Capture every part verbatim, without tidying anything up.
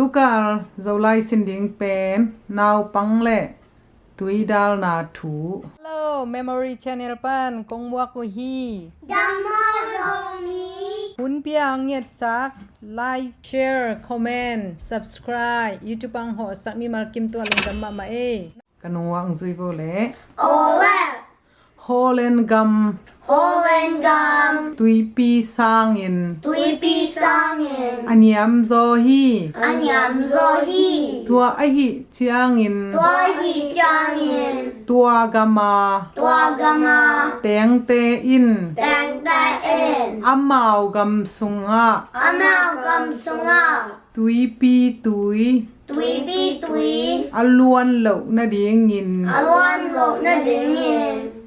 Tukal Zolai sin ding pen naupang le tuidalna thu. Hello, Memory Channel pan kong muak uh hi. Damdawi Zomi. Hun pia ang ngetsak, like, share, comment, subscribe, YouTube ang hawhsak mimal kim tua lungdam mahmah ei. Ka nungua ang zui vo le. Ole. Holland gam. Holland gam. Tuipi sangin. Tuipi sangin. A niam zaw hi. A niam zaw hi. Tua ahih ciangin. Tua ahih ciangin. Tua gama. Tua gama. Tengte in. Tengte in. Amau gam sungah. Amau gam sungah. Tuipi tui. Tuipi tui. A luan loh nadingin. A luan loh nadingin.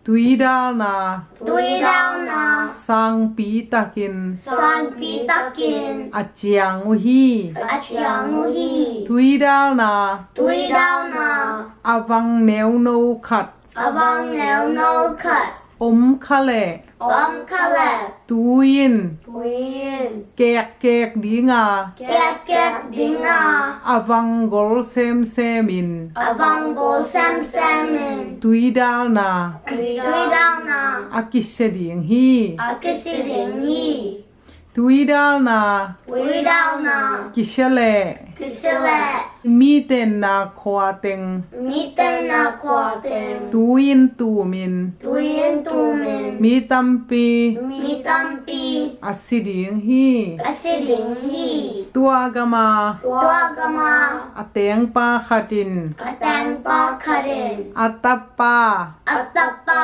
Tuidalna. Tuidalna. Sangpi takin. Sangpi takin. A ciang uh hi. A ciang uh hi. Tuidalna. Tuidalna. A vang neuno khat. A vang neuno khat. Om kha leh. Om kha leh. Tui in. Tui in. Kekkek dinga. Kekkek dinga. A vang gol semsemin. A vang gol semsemin. Tuidalna. Tuidalna. A kisia ding hi. A kisia ding hi. Tuidalna. Tuidalna. Kisia leh. Kisia leh. Mi tenna khua teng. Mi tenna khua teng. Tui in tumin. Tui in tumin. Mi tampi. Mi tampi. A si ding hi. A si ding hi. Tua gama. Tua gama. A tengpa khatin. A tengpa khatin. A tapa. A tapa.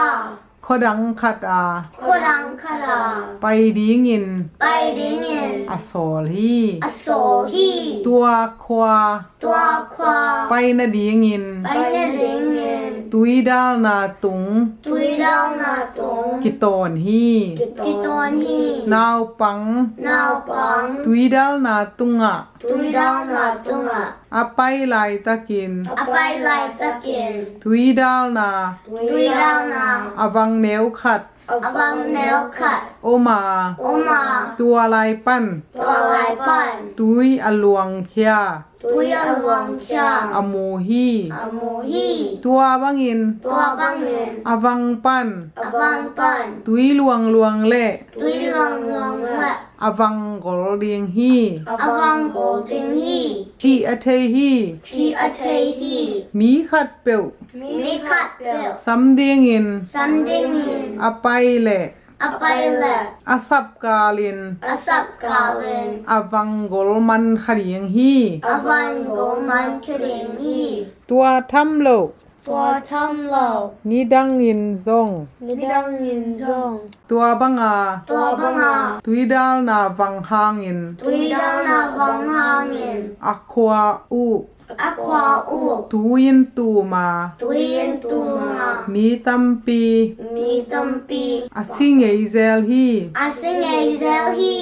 Khuadang khat a. Khuadang khat a. Pai dingin. Pai dingin. A sawl hi. A sawl hi. Tua khua. Tua khua. Pai nadingin. Pai nadingin. Tuidalna tung. Tuidalna tung. Kitawn hi. Kitawn hi. Naupang. Naupang. Tuidalna tungah. Tuidalna tungah. A pai laitakin. A pai laitakin. Tuidalna. Tuidalna. A vang neu khat. A vang neu khat. Om a. Om a. Tua lai pan. Tua lai pan. Tui a luangkhia. Tui a luangkhia. A mu hi. A mu hi. Tua bangin. Tua bangin. A vang pan. A vang pan. Tui luangluang le. Tui luangluang le. A vang gol ding hi. A vang gol ding hi. Cih a thei hi. Cih a thei hi. Mi khatpeuh. Mi khatpeuh. Sam dingin. Sam dingin. A pai leh. A pai leh. A sapkalin. A sapkalin. A vang gol man kha ding hi. A vang gol man kha ding hi. Tua tham lo. Tua tham lo. Nidangin zong. Nidangin zong. Tua banga. Tua banga. Tuidalna vang hangin. Tuidalna vang hangin. A khua uh. A khua uh. Tui in tum a. Tui in tum a. Mi tampi. Mi tampi. A si ngei zel hi. A si ngei zel hi.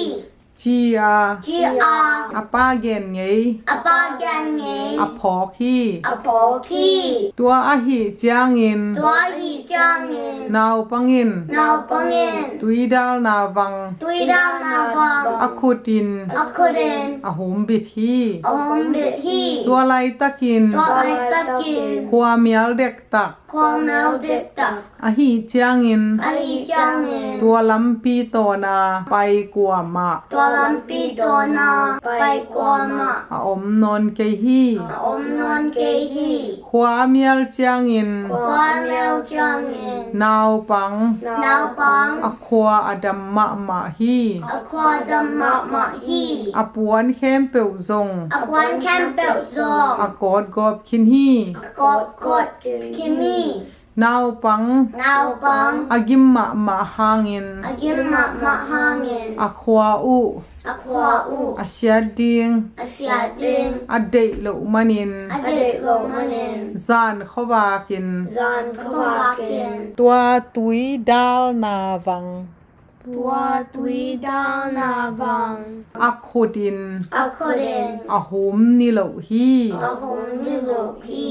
Ci a. Ci a. A pa gen ngei. A pa gen ngei. A phawk hi. A phawk hi. Tua ahih ciangin. Tua ahih ciangin. Naupang in. Naupang in. Tuidalna vang. Tuidalna vang. A khut in. A khut in. A humbit hi. A humbit hi. Tua laitakin. Tua laitakin. Khuamial dektak. Khuamial dektak. Ahih ciangin. Ahih ciangin. Tua lampi tawna pai kuamah. Tua lampi tawna pai kuamah. A om nawn kei hi. A om nawn kei hi. Khua a mial ciangin. Khua a mial ciangin. Naupang. Naupang. A khua a dam mahmah hi. A khua a dam mahmah hi. A puan khempeuh zong. A puan khempeuh zong. A kawtgawp khin hi. A kawtgawp khin hi. Naupang. Naupang. A gim mahmah hangin. A gim mahmah hangin. A khua uh. A khua uh. A siat ding. A siat ding. A deih loh manin. A deih loh manin. Zan khuavakin. Zan khuavakin. Tua tuidalna vang. Tua tuidalna vang. A khut in. A khut in. A hum ni lo hi. A hum ni lo hi.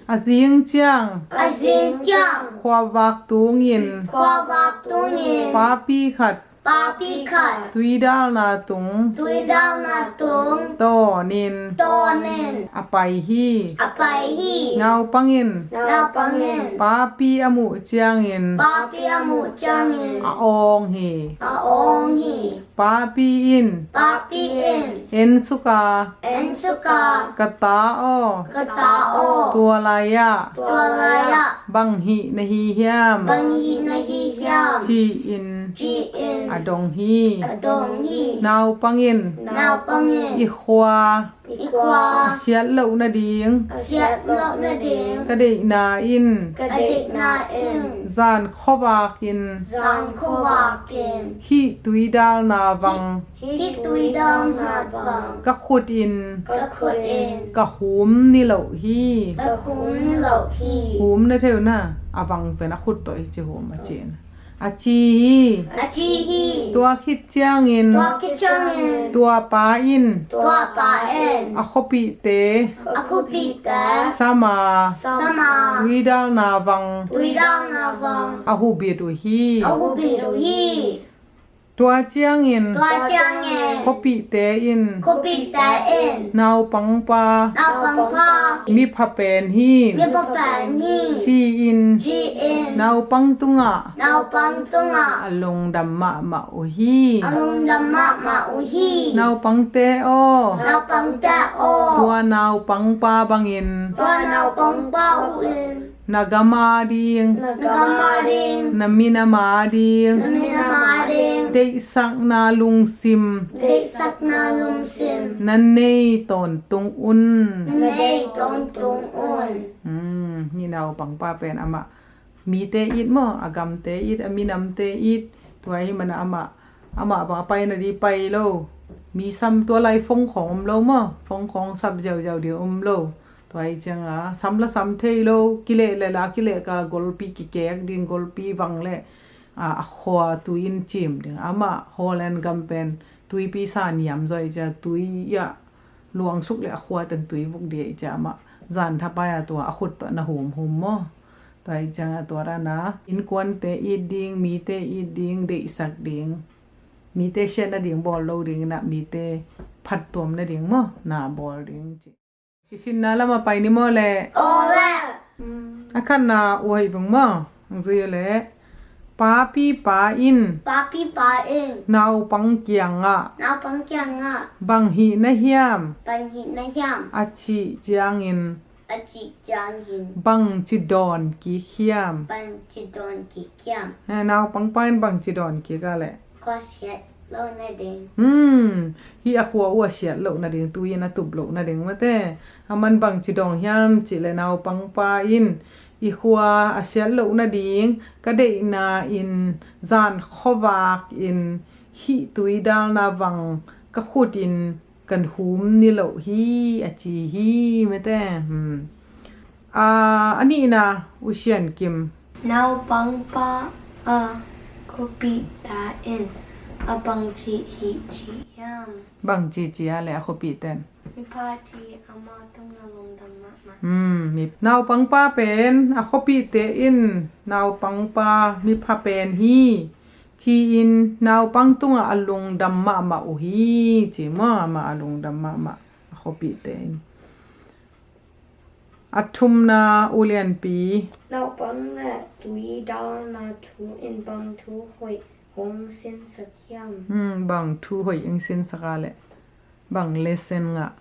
A zing ciang. A zing ciang. Khuavak tungin. Khuavak tungin. Papi khat. Papi khat. Tuidalna tung. Tuidalna tung. Tawnin. Tawnin. A pai hi. A pai hi. Naupang in. Naupang in. Papi a muh ciangin. Papi a muh ciangin. A awng hi. A awng hi. Papi in. Papi in. En suk a. En suk a. Ka ta aw. Ka ta aw. Tua lai-ah. Tua lai-ah. Bang hih na hi hiam. Bang hih na hi hiam. Ci-in. Ci-in. A dong hi. A dong hi. Naupang in. Naupang in. I khua. I khua. A siat loh nading. A siat loh nading. Ka deihna in. Ka deihna in. Zan khuavak in. Zan khuavak in. Hih tuidalna vang. Hih tuidalna vang. Ka khut in. Ka khut in. Ka hum ni lo hi. Ka hum ni lo hi. Hum na thei uh na. A vang pen a khut tawh hi ci, hum a ci na. A ci hi. A ci hi. Tua khit ciangin. Tua khit ciangin. Tua pa in. Tua pa in. A khuapihte. A khuapihte. Sam a. Sam a. Tuidalna vang. Tuidalna vang. A hubit uh hi. A hubit uh hi. Tua ciangin. Tua ciangin. Khuapihte in. Khuapihte in. Naupangpa. Naupangpa. Mipha pen hi. Mipha pen hi. Ci-in. Ci-in. Naupang tungah. Naupang tungah. A lungdam mahmah uh hi. A lungdam mahmah uh hi. Naupangte aw. Naupangte aw. Tua naupangpa bangin. Tua naupangpa bangin. Na gam ading. Na gam ading. Na minam ading. Na minam ading. Deihsakna lungsim. Deihsakna lungsim. Na nei tawntung un. Na nei tawntung un. Hmm, hih naupangpa pen amah mite it maw, a gamte it, a minamte it. Tua ahih manin amah, amah bang a pai nading pai lo. Mi sam, tua lai phone khawng om lo maw, phone khawng sap ziauziau ding om lo. Tua ahih ciangin sam la sam thei lo, kileh le la kileh ka golpi kikek ding, golpi vang le, a, a khua tui in cim ding. Amah Holland gam pen tuipi sa niam zaw ahih ciangin tui ah luangsuk le a khua teng tui vuk ding ahih ciangin amah zan thapai a tua a khut tawh na humhum maw. Tua ahih ciangin tua dan a innkuante it ding, mite it ding, deihsak ding, mite siat nading bawl lo ding in ah, mite phattuam nading maw, na bawl ding ci. I sinna lam ah pai ni maw leh. Aw leh. A khatna uh hoih bang maw. Hong zui leh. Papipa in. Papipa in. Naupang kiangah. Naupang kiangah. Bang hih na hiam. Bang hih na hiam. A cih ciangin. A cih ciangin. Bangci dawn kik hiam. Bangci dawn kik hiam. Eh, naupangpa in bangci dawn kik a leh. Khua siat loh nading. Hmm, hih a khua uh a siat loh nading, tui in a tup loh nading mate. Aman bangci dawng hiam cih leh naupangpa in i khua a siat loh nading ka deihna in zan khuavak in hih tuidalna vang ka khut in kan hum ni loh hi a ci hi mate. Hmm. A, a nihna, U Sian Kim. Naupangpa a khuapihte in a bangci hih ci hiam. Bangci ci a leh a khuapihte in. Mipha ci amah tungah lungdam mahmah. Hmm, mi, naupangpa pen a khuapihte in naupangpa mipha pen hi ci-in naupang tungah a lungdam mahmah uh hi ci maw, amah a lungdam mahmah a khuapihte in. A thumna, U Lianpi. Naupang leh tuidalna thu in bang thu hoih hong sinsak hiam. Hmm, bang thu hoih hong sinsak a leh. Bang lesson ngah.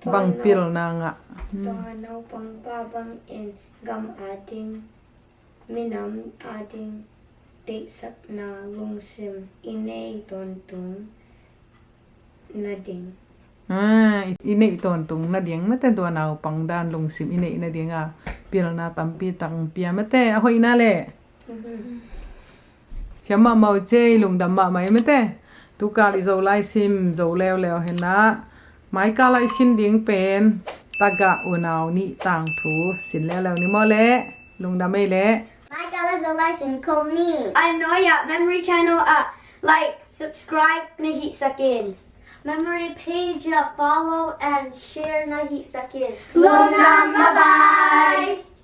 Bang pilna ngah. Hmm. Tua naupangpa bangin gam ading, minam ading deihsakna lungsim i nei tawntung nading. Ah, i, i neih tawntung nading mate, tua naupang dan lungsim i neih nading a pilna tampi tak pia mate, a hoihna leh. Mhm. Siam mahmah uh cei, lungdam mahmah ei mate. Tukal i Zolai sim zo leuleu hen ah, maikal ah i sin ding pen tagah unau nih tangthu sin leuleu ni maw leh. Lungdam ei leh. Maikal ah Zolai sin khawm ni. Ahi nawn-ah Memory Channel ah like, subscribe na hihsak in. Memory page ah follow and share na hihsak in. Lungdam, bye bye.